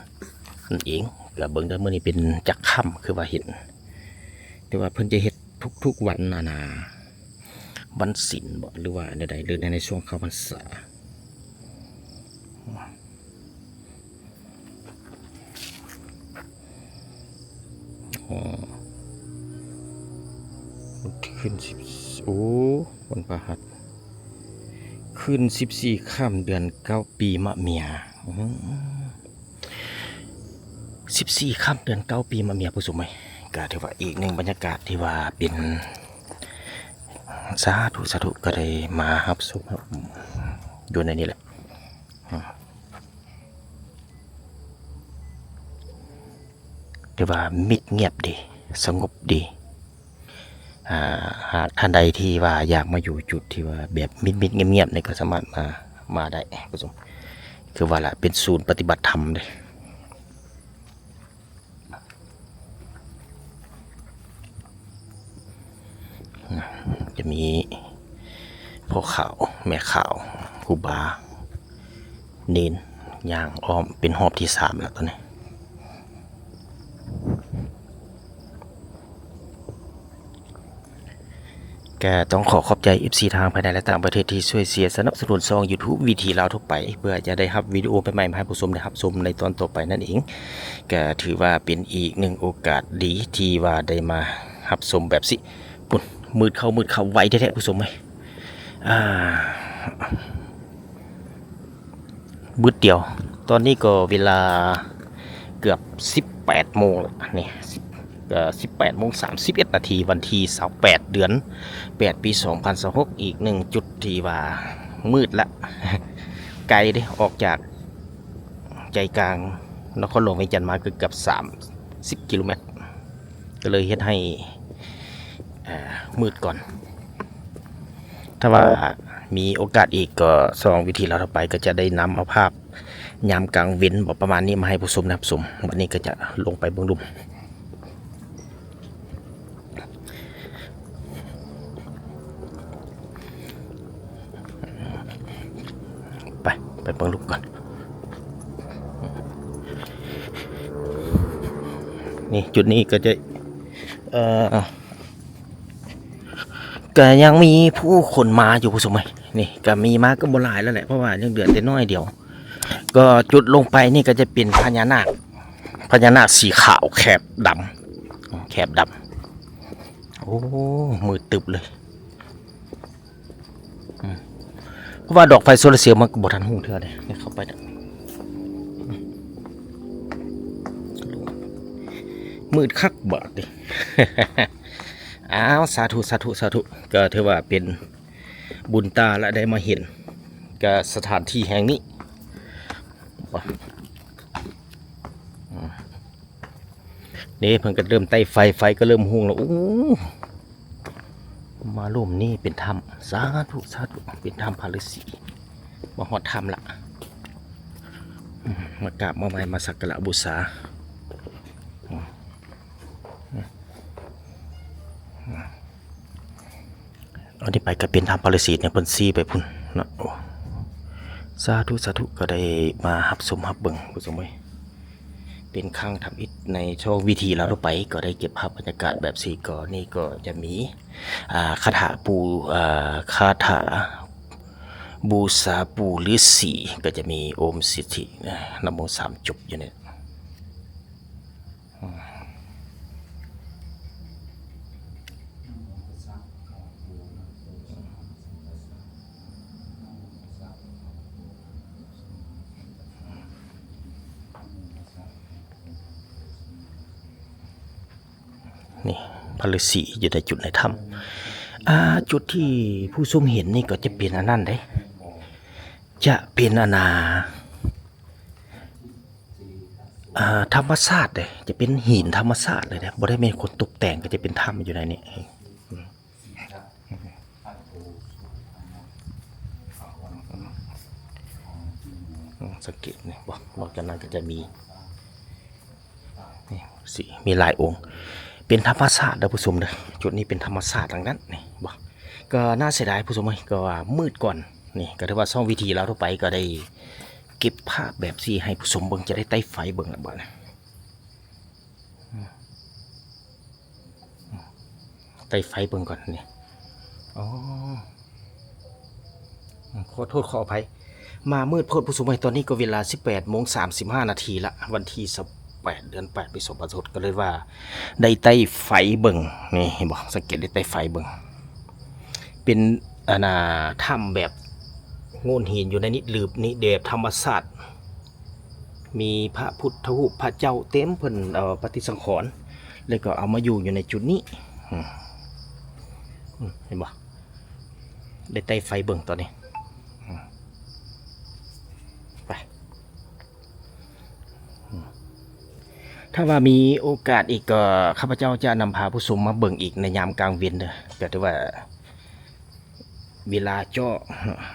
ນັ້ນເອງ. ກໍເບິ່ງເດີ ມື້ນີ້ເປັນຈັກຄ່ຳ ຄືວ່າເຫັນ ແຕ່ວ່າເພິ່ນຈະເຮັດທຸກໆວັນ ອັນນ່າ ວັນສິນບໍ ຫຼືວ່າແນວໃດ ຫຼືໃນ ໃນຊ່ວງເຂົ້າພັນສາ. ອໍ ຄືນສິບ ໂອ້ ວັນພະຫັດ ຄືນສິບສີ່ຄ່ຳເດືອນເກົ້າ ປີມະເມຍ. ອືມ ສິບສີ່ຄ່ຳເດືອນເກົ້າ ປີມະເມຍ ຜູ້ຊົມເອີຍ. ກໍຖືວ່າອີກໜຶ່ງບັນຍາກາດທີ່ວ່າເປັນ ສາທຸ ສາທຸ ກໍໄດ້ມາຮັບຊົມຢູ່ໃນນີ້ແຫຼະ. ອືມ ຖືວ່າມິດງຽບດີ ສະຫງົບດີ. ອ່າ ຫາກທ່ານໃດທີ່ວ່າຢາກມາຢູ່ຈຸດທີ່ວ່າແບບມິດໆງຽບໆນີ້ ກໍສາມາດມາ ມາໄດ້ ຜູ້ຊົມ. ຄືວ່າລະ ເປັນສູນປະຕິບັດທຳເດ້. ຈະມີພໍ່ຂາວ ແມ່ຂາວ ຄູບາ ເນນ ຍ່າງອ້ອມເປັນຮອບທີສາມແລ້ວຕອນນີ້. ກໍຕ້ອງຂໍຂອບໃຈເອັຟຊີທາງພາຍໃນ ແລະ ຕ່າງປະເທດທີ່ຊ່ວຍເຊຍສະໜັບສະໜູນຊ່ອງຢູທູບ ວິຖີລາວທົ່ວໄປ ເພື່ອຈະໄດ້ຮັບວິດີໂອໃໝ່ໆມາໃຫ້ຜູ້ຊົມໄດ້ຮັບຊົມໃນຕອນຕໍ່ໄປນັ້ນເອງ. ກໍຖືວ່າເປັນອີກໜຶ່ງໂອກາດດີທີ່ວ່າໄດ້ມາຮັບຊົມແບບຊິ ປຸ້ນ ມືດເຂົ້າ ມືດເຂົ້າໄວແທ້ໆ ຜູ້ຊົມເອີຍ. ອ່າ ບຶດດຽວ ຕອນນີ້ກໍເວລາເກືອບສິບແປດໂມງແລ້ວນີ້ ສິບ ກໍສິບແປດໂມງສາມສິບເອັດນາທີ ວັນທີຊາວແປດ ເດືອນແປດ ປີສອງພັນຊາວຫົກ ອີກໜຶ່ງຈຸດທີ່ວ່າມືດລະ ໄກເດ້ ອອກຈາກໃຈກາງນະຄອນຫຼວງວຽງຈັນມາເກືອບສາມສິບກິໂລແມັດ. ກໍເລີຍເຮັດໃຫ້ ເອີ ມືດກ່ອນ. ຖ້າວ່າມີໂອກາດອີກກໍຊ່ອງວິຖີລາວທົ່ວໄປ ກໍຈະໄດ້ນຳເອົາພາບຍາມກາງເວັນບໍ ປະມານນີ້ມາໃຫ້ຜູ້ຊົມໄດ້ຮັບຊົມ. ບັດນີ້ກໍຈະລົງໄປເບິ່ງລຸ່ມ. ໄປ ໄປເບິ່ງລຸ່ມກ່ອນ. ນີ້ ຈຸດນີ້ກໍຈະ ເອີ ກໍຍັງມີຜູ້ຄົນມາຢູ່ ຜູ້ຊົມເອີຍ. ນີ້ກໍມີມາກໍບໍ່ຫຼາຍແລ້ວແຫຼະ ເພາະວ່າຍັງເຫຼືອແຕ່ໜ້ອຍດຽວ. ກໍຈຸດລົງໄປນີ້ກໍຈະເປັນພະຍານາກ ພະຍານາກສີຂາວແຄບດຳ ແຄບດຳ. ໂອ້ ມືດຕຶບເລີຍ. ອືມ ເພາະວ່າດອກໄຟໂຊລາເຊວມັນກໍບໍ່ທັນຮຸ່ງເທື່ອເດ້ ໄດ້ເຂົ້າໄປແລ້ວ. ມືດຄັກບາດນີ້. ອ້າວ ສາທຸ ສາທຸ ສາທຸ. ກໍຖືວ່າເປັນບຸນຕາລະ ໄດ້ມາເຫັນກັບສະຖານທີ່ແຫ່ງນີ້. ນີ້ເພິ່ນກໍເລີ່ມໄຕ້ໄຟ ໄຟກໍເລີ່ມຮຸ່ງແລ້ວ. ໂອ້ ມາລຸ່ມນີ້ເປັນຖ້ຳ ສາທຸ ສາທຸ ເປັນຖ້ຳພະລືສີ. ມາຮອດຖ້ຳລະ ອືມ ມາກາບມາໄຫວ້ ມາສັກກາລະບູຊາ. ອືມ ອັນນີ້ໄປກໍເປັນຖ້ຳພະລືສີເນາະ ເພິ່ນຊີ້ໄປພຸ້ນເນາະ. ໂອ້ ສາທຸ ສາທຸ. ກໍໄດ້ມາຮັບຊົມຮັບເບິ່ງ ຜູ້ຊົມເອີຍ ເປັນຄັ້ງທຳອິດໃນຊ່ອງວິຖີລາວທົ່ວໄປ ກໍໄດ້ເກັບພາບບັນຍາກາດແບບຊີ້. ກໍນີ້ກໍຈະມີ ອ່າ ຄາຖາປູ່ ອ່າ ຄາຖາບູຊາປູ່ລືສີ ກໍຈະມີໂອມສິດທິນະໂມສາມຈົບຢູ່ນີ້. ນີ້ ພະລືສີຢູ່ໃນຈຸດໃນຖ້ຳ. ອ່າ ຈຸດທີ່ຜູ້ຊົມເຫັນນີ້ກໍຈະເປັນອັນນັ້ນເດ້ ຈະເປັນອັນນ່າ ອ່າ ທຳມະຊາດເດ້ ຈະເປັນຫີນທຳມະຊາດເລີຍເດ້ ບໍ່ໄດ້ແມ່ນຄົນຕົກແຕ່ງ. ກໍຈະເປັນຖ້ຳຢູ່ໃນນີ້ ອືມ ສັງເກດນີ້ບໍ່ ນອກຈາກນັ້ນກໍຈະມີ ນີ້ ສີ ມີຫຼາຍອົງ ເປັນທຳມະຊາດເດີຜູ້ຊົມເດີ. ຈຸດນີ້ເປັນທຳມະຊາດທັງນັ້ນນີ້ບໍ່. ກໍໜ້າເສຍດາຍຜູ້ຊົມເອີຍ ກໍວ່າມືດກ່ອນ. ນີ້ກໍຖືວ່າຊ່ອງວິຖີລາວທົ່ວໄປ ກໍໄດ້ເກັບພາບແບບຊີ້ໃຫ້ຜູ້ຊົມເບິ່ງ ຈະໄດ້ໄຕ້ໄຟເບິ່ງລະບາດນີ້. ໄຕ້ໄຟເບິ່ງກ່ອນນີ້. ອໍ ຂໍໂທດຂໍອະໄພ ມາມືດໂພດຜູ້ຊົມເອີຍ. ຕອນນີ້ກໍເວລາສິບແປດໂມງສາມສິບຫ້ານາທີລະ ວັນທີຊາວແປດ ເດືອນແປດ ປີສອງພັນຊາວຫົກ ກໍເລີຍວ່າໄດ້ໄຕ້ໄຟເບິ່ງ. ນີ້ເຫັນບໍ່ ສັງເກດໄດ້ໄຕ້ໄຟເບິ່ງ ເປັນ ອັນນ່າ ຖ້ຳແບບໂງ່ນຫີນຢູ່ໃນນິດລືບນີ້ ແບບທຳມະຊາດ. ມີພະພຸດທະຮູບ ພະເຈົ້າເຕັມ ເພິ່ນເອົາປະຕິສັງຂອນ ແລ້ວກໍເອົາມາຢູ່ ຢູ່ໃນຈຸດນີ້. ອືມ ອືມ ເຫັນບໍ່ ໄດ້ໄຕ້ໄຟເບິ່ງຕອນນີ້. ອືມ ໄປ ອືມ ຖ້າວ່າມີໂອກາດອີກ ກໍຂ້າພະເຈົ້າຈະນຳພາຜູ້ຊົມມາເບິ່ງອີກໃນຍາມກາງເວັນເດີ. ກໍຖືວ່າ ເວລາເຈາະ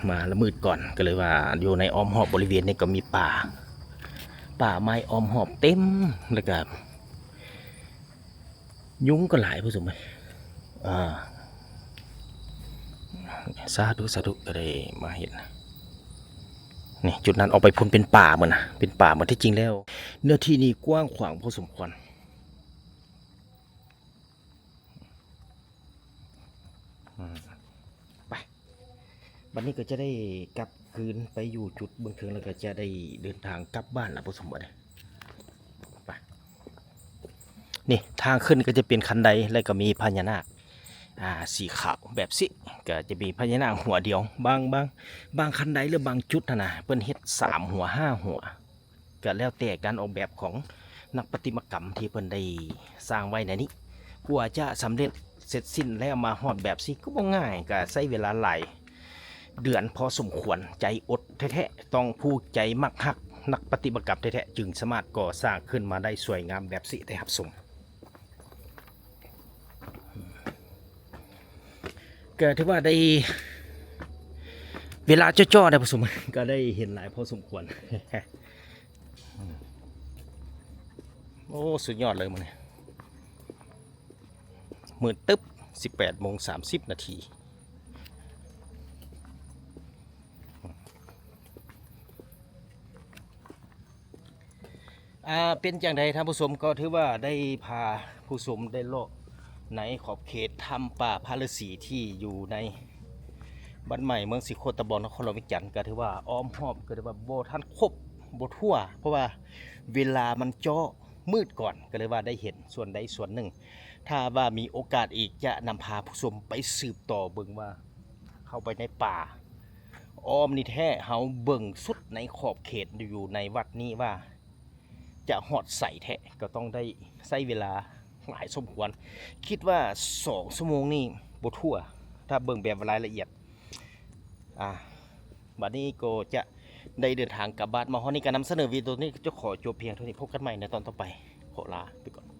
ມາລະມືດກ່ອນ ກໍເລີຍວ່າຢູ່ໃນອ້ອມຮອບບໍລິເວນນີ້ກໍມີປ່າ ປ່າໄມ້ອ້ອມຮອບເຕັມ ແລ້ວກະຍຸງກໍຫຼາຍ ຜູ້ຊົມເອີຍ. ອ່າ ສາທຸ ສາທຸ ກໍໄດ້ມາເຫັນ. ນີ້ ຈຸດນັ້ນອອກໄປພຸ້ນເປັນປ່າໝົດນະ ເປັນປ່າໝົດ. ທີ່ຈິງແລ້ວເນື້ອທີ່ນີ້ກວ້າງຂວາງພໍສົມຄວນ. ອືມ ໄປ ບັດນີ້ກໍຈະໄດ້ກັບຄືນໄປຢູ່ຈຸດເບື້ອງເທິງ ແລ້ວກໍຈະໄດ້ເດີນທາງກັບບ້ານລະ ຜູ້ຊົມເອີຍ. ໄປ ນີ້ທາງຂຶ້ນກໍຈະເປັນຄັນໄດ ແລ້ວກໍມີພະຍານາກ ອ່າ ສີຂາວແບບຊີ້ ກໍຈະມີພະຍານາກຫົວດຽວ. ບາງ ບາງ ບາງຄັນໄດ ຫຼືບາງຈຸດຫັ້ນນະ ເພິ່ນເຮັດສາມຫົວ ຫ້າຫົວ. ກໍແລ້ວແຕ່ການອອກແບບຂອງນັກປະຕິມາກຳທີ່ເພິ່ນໄດ້ສ້າງໄວ້ໃນນີ້. ກວ່າຈະສຳເລັດເສັດສິ້ນແລ້ວມາຮອດແບບຊີ້ກໍບໍ່ງ່າຍ, ກໍໃຊ້ເວລາຫຼາຍເດືອນພໍສົມຄວນ, ໃຈອົດແທ້ໆ, ຕ້ອງຜູ້ໃຈມັກຮັກນັກປະຕິມາກຳແທ້ໆ ຈຶ່ງສາມາດກໍ່ສ້າງຂຶ້ນມາໄດ້ສວຍງາມແບບຊີ້ໄດ້ຮັບຊົມ. ກໍຖືວ່າໄດ້ເວລາເຈາະໆ ໄດ້ປະສົມ ກໍໄດ້ເຫັນຫຼາຍພໍສົມຄວນ. ໂອ້ ສຸດຍອດເລີຍມື້ນີ້ ມືດຕຶບ ສິບແປດໂມງສາມສິບນາທີ. ອ່າ ເປັນຈັ່ງໃດທ່ານຜູ້ຊົມ? ກໍຖືວ່າໄດ້ພາຜູ້ຊົມໄດ້ເລາະໃນຂອບເຂດຖ້ຳປ່າພະລືສີທີ່ຢູ່ໃນ ວັດໃໝ່ ເມືອງສີໂຄດຕະບອງ ນະຄອນຫຼວງວຽງຈັນ ກໍຖືວ່າອ້ອມຮອບ ກໍຖືວ່າບໍ່ທັນຄົບ ບໍ່ທົ່ວ ເພາະວ່າເວລາມັນເຈາະມືດກ່ອນ ກໍເລີຍວ່າໄດ້ເຫັນສ່ວນໃດສ່ວນໜຶ່ງ. ຖ້າວ່າມີໂອກາດອີກ ຈະນຳພາຜູ້ຊົມໄປສືບຕໍ່ເບິ່ງວ່າ ເຂົ້າໄປໃນປ່າອ້ອມນີ້ແທ້ ເຮົາເບິ່ງສຸດໃນຂອບເຂດຢູ່ໃນວັດນີ້ວ່າ ຈະຮອດໃສແທ້ ກໍຕ້ອງໄດ້ໃຊ້ເວລາຫຼາຍສົມຄວນ ຄິດວ່າສອງຊົ່ວໂມງນີ້ບໍ່ທົ່ວ ຖ້າເບິ່ງແບບລາຍລະອຽດ. ອ່າ ບັດນີ້ກໍຈະໄດ້ເດີນທາງກັບບ້ານ ມາຮອດນີ້ກໍນຳສະເໜີວິດີໂອນີ້ ຈະຂໍຈົບພຽງເທົ່ານີ້ ພົບກັນໃໝ່ໃນຕອນຕໍ່ໄປ ຂໍລາໄປກ່ອນ.